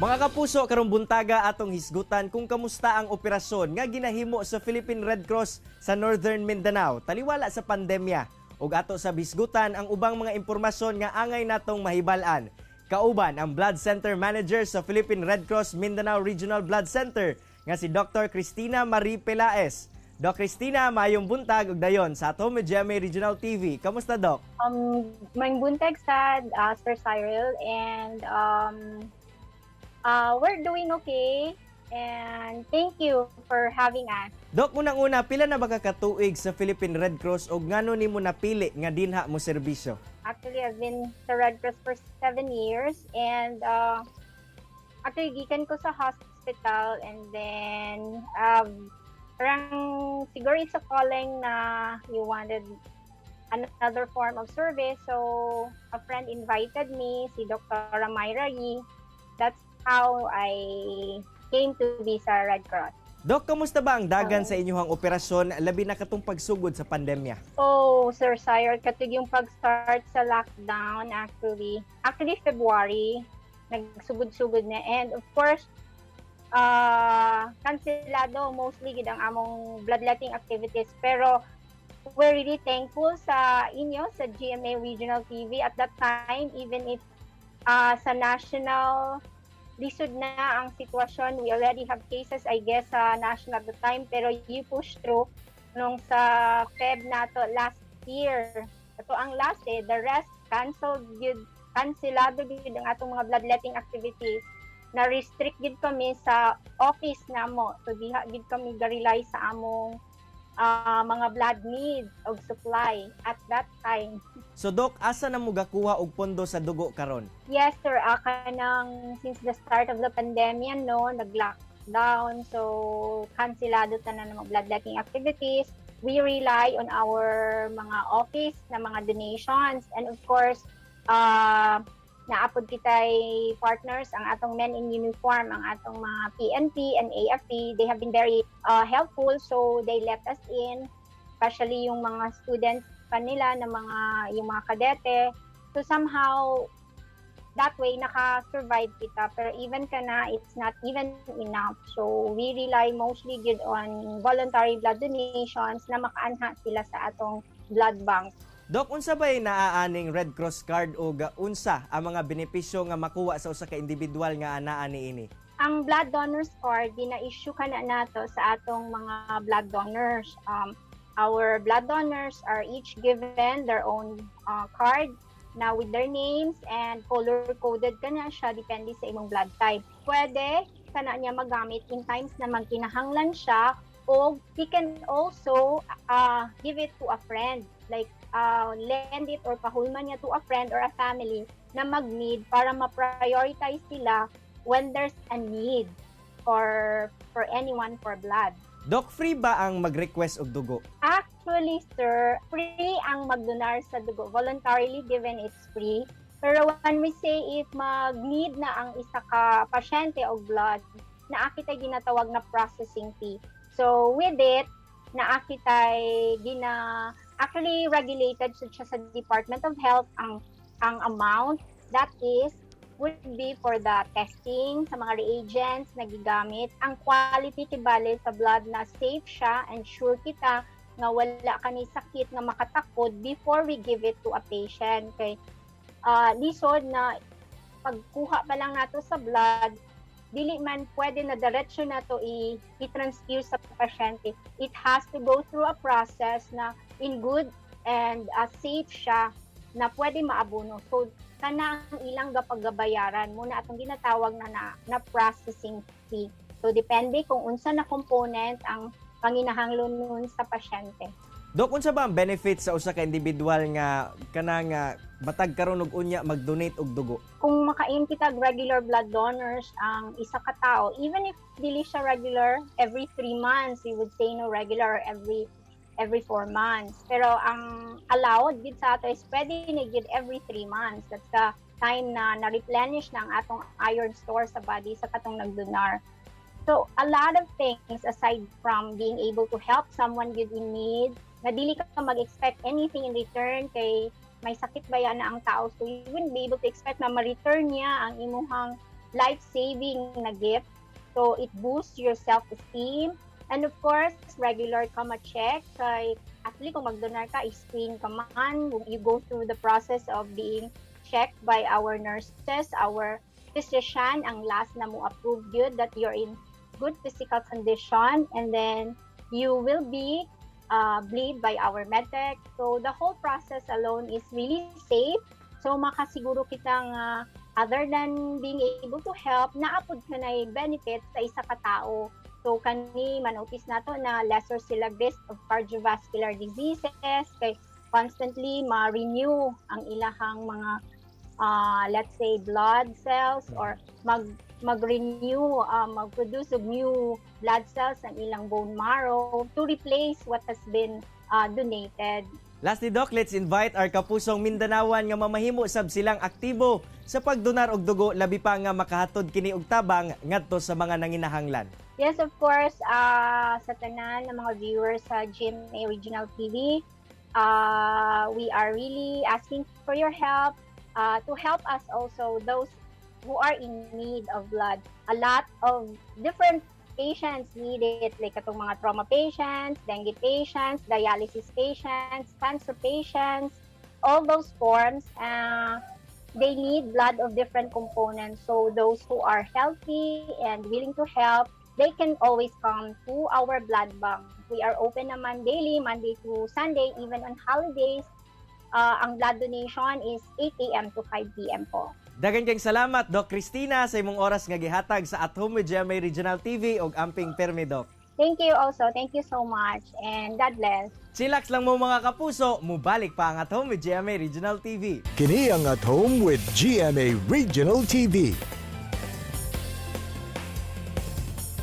Mga kapuso, karong buntaga atong hisgutan kung kamusta ang operasyon nga ginahimo sa Philippine Red Cross sa Northern Mindanao taliwala sa pandemya. Ug ato sa hisgutan ang ubang mga impormasyon nga angay natong mahibal-an. Kauban ang Blood Center Manager sa Philippine Red Cross Mindanao Regional Blood Center nga si Dr. Cristina Marie Pelaez. Doc Cristina, maayong buntag ug dayon sa At Home with GMA Regional TV. Kamusta, Doc? Maayong buntag sad, Sir Cyril, and we're doing okay. And thank you for having us. Dok, unang-una, pila na ba ka katuig sa Philippine Red Cross ug ngano nimo napili nga dinha mo serbisyo? Actually, I've been sa Red Cross for 7 years, and actually, gikan ko sa hospital, and then parang siguro it's a calling na you wanted another form of service. So, a friend invited me, si Dr. Myra Yee. That's how I came to be sa Red Cross. Dok, kamusta ba ang dagan sa inyong operasyon labi na katong pagsugod sa pandemya? Oh, Sir Cyril, katong yung pag-start sa lockdown actually. Actually, February, nagsugod-sugod na. And of course, kanselado mostly gid ang among bloodletting activities. Pero we're really thankful sa inyo, sa GMA Regional TV. At that time, even if sa national lisod na ang sitwasyon, we already have cases, I guess, sa national at the time, pero you push through nung sa Feb nato last year. Ito ang last eh, the rest canceled gyud, kanselado gyud ang atong mga bloodletting activities. Na restrict gid kami sa office namo. So diha gid kami ga-rely sa among mga blood needs og supply at that time. So Doc, asa na mo gakuha og pondo sa dugo karon? Yes, sir. Kanang since the start of the pandemya, no, nag-lockdown. So, kanselado tanan ng mga bloodletting activities. We rely on our mga office na mga donations. And of course, naa pod kitay partners, ang atong men in uniform, ang atong mga PNP and AFP. They have been very helpful. So, they let us in, especially yung mga students pa nila, na mga, yung mga kadete. So, somehow, that way naka-survive kita, pero even kana, it's not even enough. So we rely mostly gyud on voluntary blood donations na makaanha sila sa atong blood bank. Doc, unsa bay naa aning Red Cross card ug unsa ang mga benepisyo nga makuha sa usa ka individual nga anaa niini? Ang blood donors card, gina-issue kana nato sa atong mga blood donors. Our blood donors are each given their own card na with their names and color coded kana siya depende sa imong blood type. Pwede kana niya magamit in times na magkinahanglan siya o he can also give it to a friend, like lend it or pahulman niya to a friend or a family na mag-need para ma-prioritize sila when there's a need for anyone for blood. Doc, free ba ang mag-request og dugo? Actually, sir, free ang magdonar sa dugo. Voluntarily given, it's free. Pero when we say if mag-need na ang isa ka pasyente og blood, naa kitay ginatawag na processing fee. So with it, naa kitay gina actually regulated siya sa Department of Health ang amount that is would be for the testing sa mga reagents na gigamit. Ang quality kibali sa blood na safe siya and sure kita nga wala kani sakit nga makatakod before we give it to a patient. Kay lisod na pagkuha pa lang nato sa blood, dili man pwede na diretso nato i-transfuse sa pasyente. It has to go through a process na in good and safe siya na pwede maabuno. So, kana ang ilang gapagabayaran mao na atong ginatawag na processing fee. So, depende kung unsa na component ang panginahanglan nun sa pasyente. Dok, unsa ba ang benefit sa usa ka individual nga kanang matag karon og unya mag-donate og dugo? Kung makain kita regular blood donors ang isa ka tao, even if dili siya regular, every 3 months, we would say no regular, or every 4 months. Pero ang allowed gid sa ato is pwede ni gid every 3 months. That's the time na na-replenish na ang atong iron store sa body sa katong nagdonar. So, a lot of things aside from being able to help someone gud in need, na dili ka mag-expect anything in return kay may sakit ba yan na ang tao, so you wouldn't be able to expect na ma-return niya ang imuhang Life-saving na gift. So it boosts your self-esteem. And of course, regular ka ma-check. Kay, actually, kung magdonar ka, i-screen ka man. You go through the process of being checked by our nurses, our physician, ang last na mo approve yun that you're in good physical condition. And then you will be bleed by our medtech. So the whole process alone is really safe. So makasiguro kita nga other than being able to help, naa pod ka na benefit sa isa ka tao. So kani manotice nato na lesser sila risk of cardiovascular diseases kay constantly ma-renew ang ilahang mga let's say, blood cells or mag-renew, mag-produce of new blood cells ang ilang bone marrow to replace what has been donated. Lastly, Doc, let's invite our kapusong Mindanawan nga mamahimo sab silang aktibo sa pagdonar og dugo, labi pa nga makahatod kini og tabang ngadto sa mga nanginahanglan. Yes, of course, sa tanan ng mga viewers sa GMA Regional TV, we are really asking for your help to help us also, those who are in need of blood. A lot of different patients need it, like atong mga trauma patients, dengue patients, dialysis patients, cancer patients, all those forms, they need blood of different components. So those who are healthy and willing to help, they can always come to our blood bank. We are open naman daily, Monday to Sunday, even on holidays. Ang blood donation is 8 a.m. to 5 p.m. po. Daghan kayong salamat, Doc Christina, sa imong oras nga gihatag sa At Home with GMA Regional TV og amping permi, Doc. Thank you also. Thank you so much. And God bless. Chillax lang mo, mga kapuso, mubalik pa ang At Home with GMA Regional TV. Kini ang At Home with GMA Regional TV.